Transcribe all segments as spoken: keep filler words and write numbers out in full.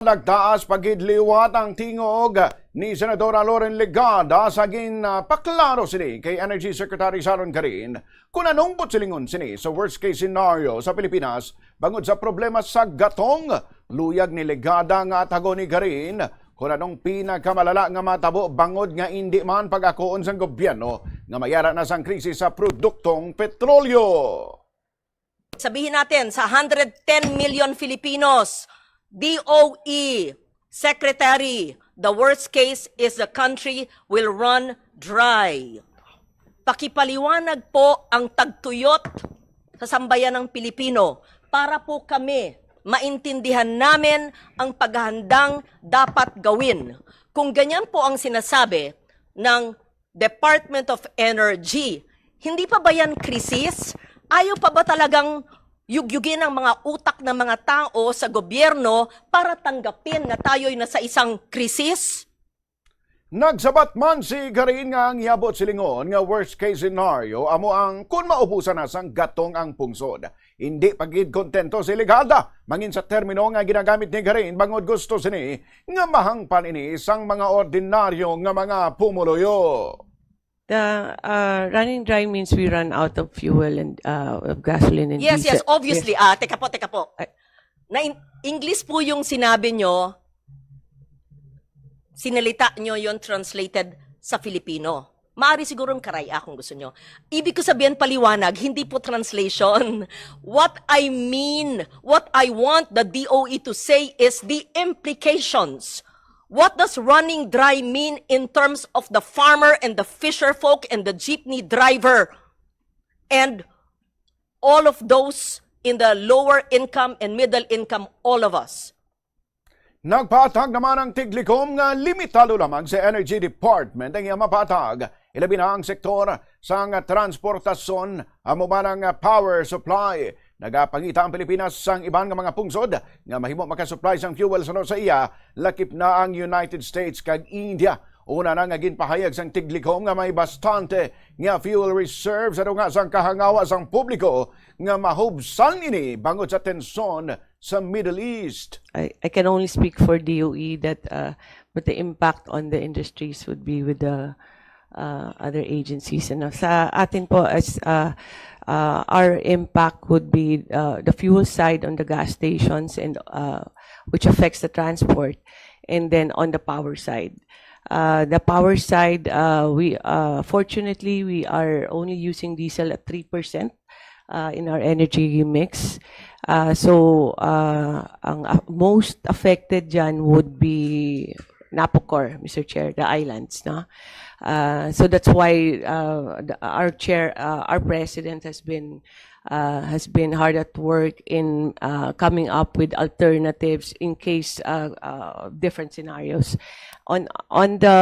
Nagtaas pa gid liwat ang tingog ni Senadora Loren Legarda sa ginpaklaro sini kay Energy Secretary Sharon Garin kon anong buot silingon sini sa worst case scenario sa Pilipinas bangod sa problema sa gatong. Luyag ni Legarda nga tago ni Garin kon anong pinakamalala nga matabo bangod nga indi man pag-akuon sang gobyerno nga mayara na sang krisis sa produktong petrolyo. Sabihin natin, sa hundred ten million Filipinos, D O E, Secretary, the worst case is the country will run dry. Pakipaliwanag po ang tagtuyot sa sambayan ng Pilipino para po kami maintindihan namin ang paghahandang dapat gawin. Kung ganyan po ang sinasabi ng Department of Energy, hindi pa ba yan krisis? Ayaw pa ba talagang yugyugin ang mga utak ng mga tao sa gobyerno para tanggapin na tayo'y nasa isang krisis? Nagsabat man si Garin nga ang iya buot silingon nga worst case scenario amo ang kun maubusan na sang gatong ang pungsod. Hindi pa gid kontento si Legarda mangin sa termino nga ginagamit ni Garin bangod gusto sini nga mahangpan ini sang mga ordinaryo nga mga pumuluyo. The uh, running dry means we run out of fuel and uh, of gasoline and Yes, diesel. Yes, obviously. Ah, teka po, teka po. Ay. Na in- English po yung sinabi nyo, sinalita nyo yon translated sa Filipino. Maari siguro karay-a kung gusto nyo. Ibig ko sabihin paliwanag, hindi po translation. What I mean, what I want the D O E to say is the implications. What does running dry mean in terms of the farmer and the fisher folk and the jeepney driver and all of those in the lower income and middle income, all of us? Nagpatag naman ang Tiglikom nga limitado lamang sa Energy Department ang iya mapatag, ilabi na ang sektor sang transportasyon, amo man ang power supply. Nagapangita ang Pilipinas sang iban nga mga pungsod nga mahimo makasupply sang fuel suno sa iya, lakip na ang United States kag India. Una na nga ginpahayag sang Tiglikom nga may bastante nga fuel reserve sa dunga sang kahangawa sang publiko nga mahubsan ini bangod sa tensyon sa Middle East. I, I can only speak for D O E that uh, but the impact on the industries would be with the uh, other agencies. Ano? Sa atin po, as uh, uh, our impact would be uh, the fuel side on the gas stations and uh, which affects the transport, and then on the power side. Uh, the power side, uh, we uh, fortunately we are only using diesel at three percent uh, in our energy mix. Uh, so uh, ang uh, most affected dyan would be Napocor, Mister Chair, the islands, no? Uh, so that's why uh, the, our chair, uh, our president has been uh, has been hard at work in uh, coming up with alternatives in case uh, uh, different scenarios. On on the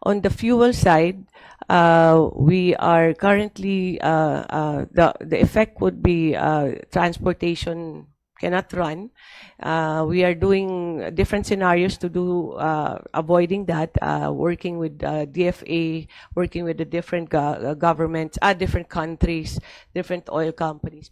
on the fuel side, uh, we are currently uh, uh, the the effect would be uh, transportation cannot run. Uh, we are doing different scenarios to do uh, avoiding that, uh, working with uh, D F A, working with the different go- uh, governments, uh, different countries, different oil companies.